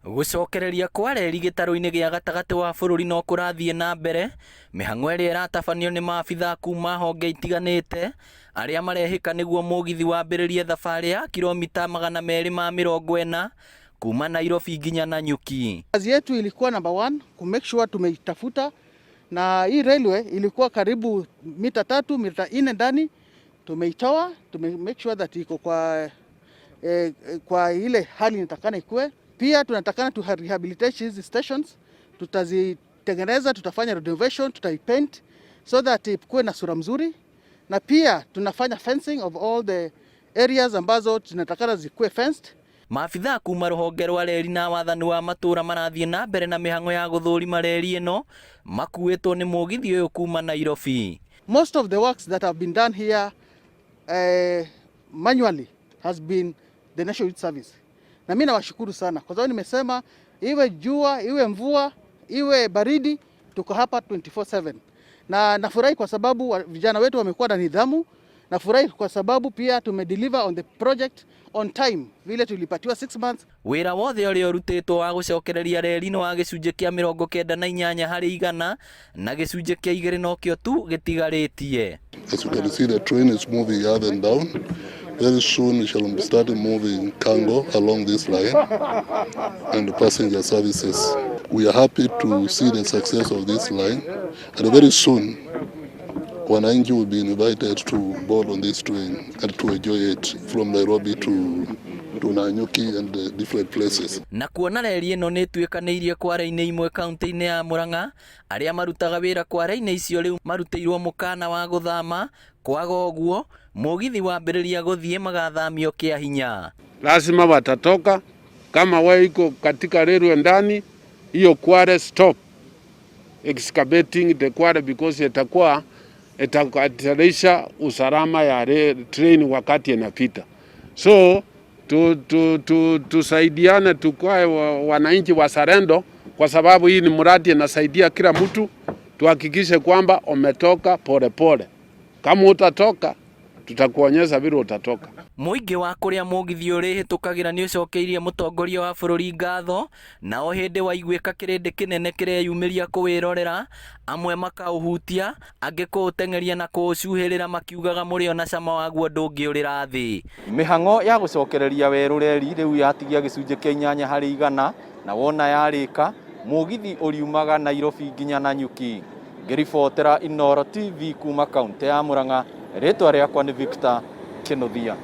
Gũcokereria kwa reri gĩtarũ-inĩ gĩa gatagatĩ wa bũrũri no kũrathiĩ na mbere, mĩhang'o ĩrĩa ĩratabanio nĩ maabithaa kuma honge itiganĩte arĩa marehĩka nĩguo mũgithi wambĩrĩrie thabarĩ ya kilomita 240 kuma Nairobi nginya Nanyuki. Kazi yetu ilikuwa number one, ku make sure tumeitafuta na hii railway ilikuwa karibu mita 3 mita 4 ndani, tumeitoa, tume make sure that iko kwa ile hali inatakana ikue. Pia tunatakana tu rehabilitate hizi stations, tutazitengeneza, tutafanya renovation, tutaipaint so that ikuwe na sura mzuri, na pia tunafanya fencing of all the areas ambazo tunatakana zikuwe fenced. Maabithaa kuma rũhonge rwa reri na wathani wa matũra marathiĩ na mbere na mĩhang'o ya gũthũrima reri ĩno makuĩtwo nĩ mũgithi ũyũ kuma Nairobi. Most of the works that have been done here manually has been the National Youth Service. Na mimi nawashukuru sana kwa sababu nimesema iwe jua, iwe mvua, iwe baridi, tuko hapa 24/7. Na nafurahi kwa sababu vijana wetu wamekuwa na nidhamu. Nafurahi kwa sababu pia tumedeliver on the project on time vile tulipatiwa 6 months. Wĩra wothe ũrĩa ũrutĩtwo wa gũcokereria reri nĩ wa gĩcunjĩ kĩa 98% na gĩcunjĩ kĩa 2 nokĩo tu gĩtigarĩtie. As you can see, the train is moving up and down. Very soon we shall start moving cargo along this line and the passenger services. We are happy to see the success of this line, and very soon wananchi will be invited to board on this train and to enjoy it from Nairobi to Nanyuki and the different places. Na kuona reri ĩno nĩ ĩtuĩkanĩirie kware-inĩ imwe kaunti-inĩ ya Murang'a, arĩa marutaga wĩra kware-inĩ icio rĩu marutĩirwo mũkana wa gũthama, kwaga ũguo mũgithi wambĩrĩria gũthiĩ magathamio kĩa hinya. Lazima watatoka. Kama wewe iko katika railway ndani hiyo quarry, stop excavating the quarry because itakuwa itahatarisha usalama ya train wakati inapita. So tusaidiane tu, tukae wananchi wazalendo, kwa sababu hii ni mradi inasaidia kila mtu. Tuhakikishe kwamba umetoka polepole. Kama utatoka, tutakuonyesha vile utatoka. Mũingĩ wa kũrĩa mũgithi ũrĩhĩtũkagĩra nĩ ũcokeirie mũtongoria wa bũrũri ngatho, na o hĩndĩ waiguĩka kĩrĩndĩ kĩnene kĩreyumĩria kũwĩrorera, amwe makaũhutia, angĩ kũũteng'eria na kũũcuhĩrĩra makiugaga mũrĩo na cama waguo ndũngĩũrĩra thĩ. Mĩhang'o ya gũcokereria werũ reri rĩu yatigia gĩcunjĩ kĩa 8% na wona yarĩka mũgithi ũriumaga Nairobi nginya Nanyuki. Ngĩribotera Inooro TV kuma kaunti ya Murang'a, rĩtwa rĩakwa nĩ Victor Kinuthia.